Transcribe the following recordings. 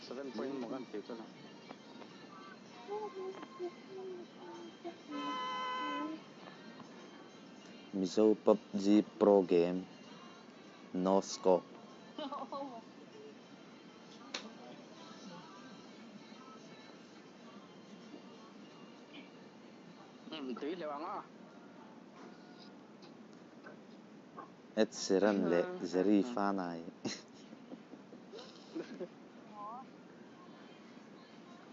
7 point maw kan tih chuan. Mizo PUBG Pro game no scope. Tui hleuh ang a. Ed Sheeran leh Jerry Fanai.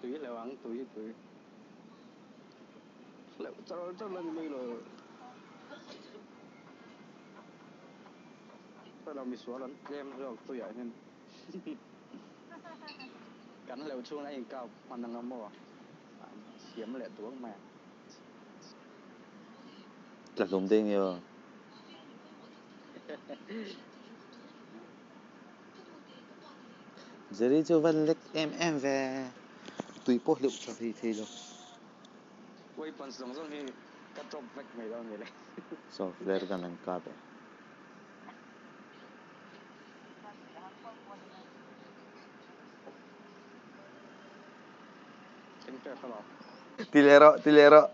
Tui hleuh ang, tui tui. Hleuh char char la ni mai lo. Hei lo misual an tlem zawk tuiah hian. Kan hleuh chhung a inkap hman anga maw? Siam leh duang mai a. Tla hlum dei nge aw. Jerry chu van lek em em ve. Tui pawh hleuh tha thei thei lo. Weapons zawng zawng hi ka drop vek mai dawn ni le. Saw flare gun an kap e. Ti leh rawh, ti leh rawh.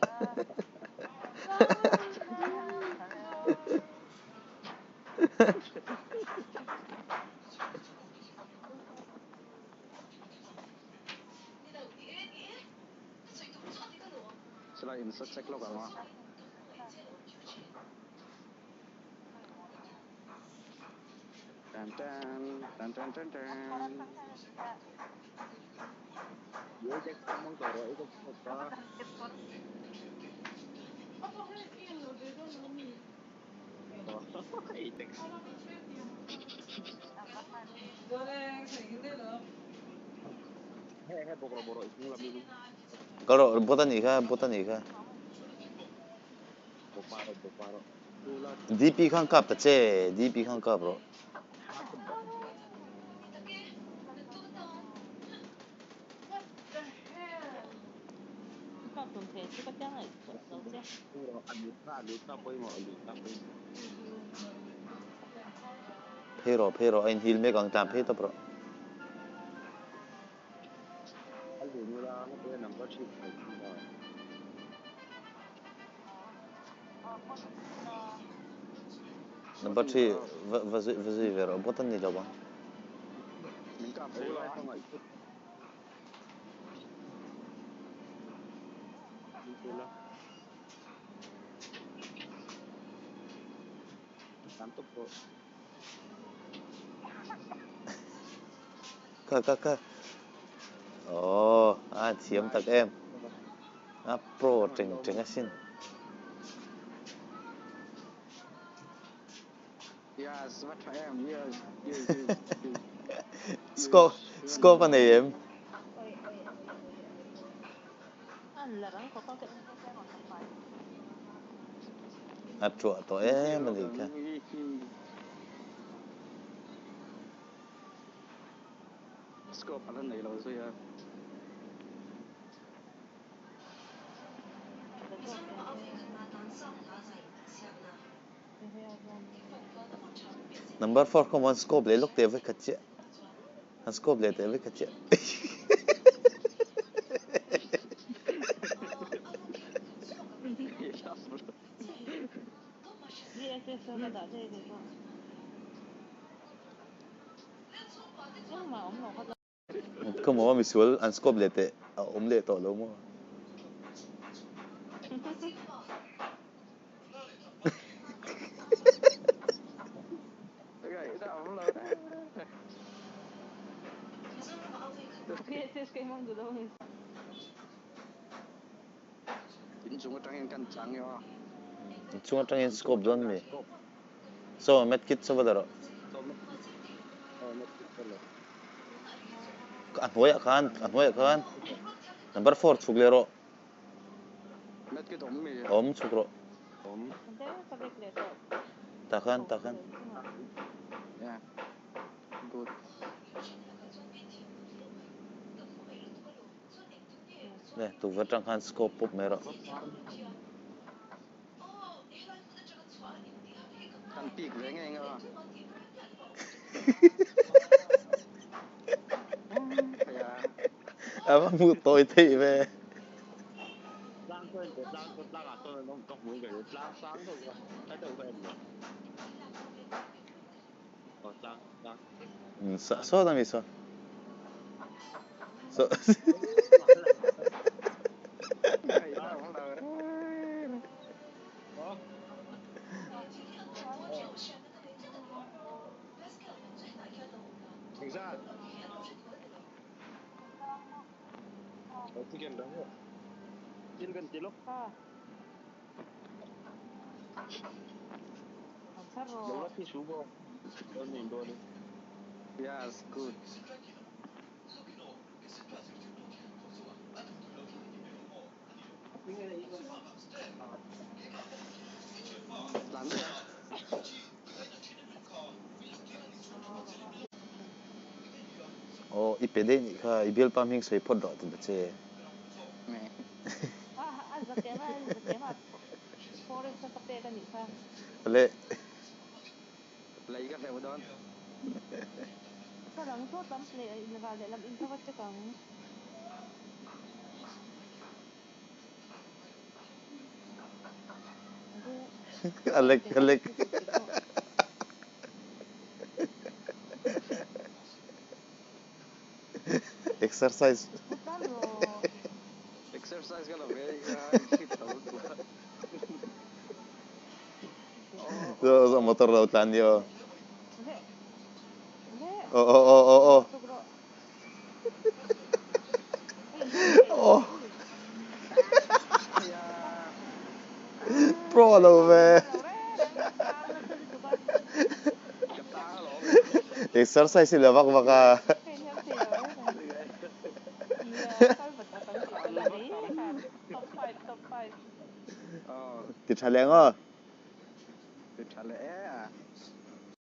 Kal rawh, bot a nih kha, bot a nih kha. DP khan kap ta che, DP khan kap rawh. Phei rawh, phei rawh, a inhil mek ang, tlan phei tawp rawh. Number 3 va va zui va zui ve rawh bawt an ni lo ang. Min kap thei lo a. Kha kha kha. Oh, a thiam tak em. A pro teng teng asin. Yes, va tha em. Yes, yes, yes, yes. Scope, scope a nei em? A thuah tawh em a nih kha. Scope a la nei lo zui a. Number 4 kha one scope leh lawk teh vek khat chiah. An scope leh teh vek khat chiah. Ka maw misual an scope leh teh a awm leh tawh lo maw? Inchung atangin scope dawn mi? Saw medkit saw va la rawh. A hnuaiah khan, a hnuaiah khan number 4 chhuk leh rawh. Awm chhuk rawh. Tah khan, tah khan. Le, tukverh tang khan scope pawp mai rawh. Kan pik ve ngei nga. A va hmuh tawi theih ve. Sawt ami saw. So Yes, good. Aw, i pe daih nih kha, i bialpa hming sawi phawt rawh ti ta che. Le. Alek alek. Exercise. So, motor lo tlan ni aw. Aw aw aw aw aw. Aw. Pro lo ve. Exercise i la vak vak a. Ti tha leh ang aw.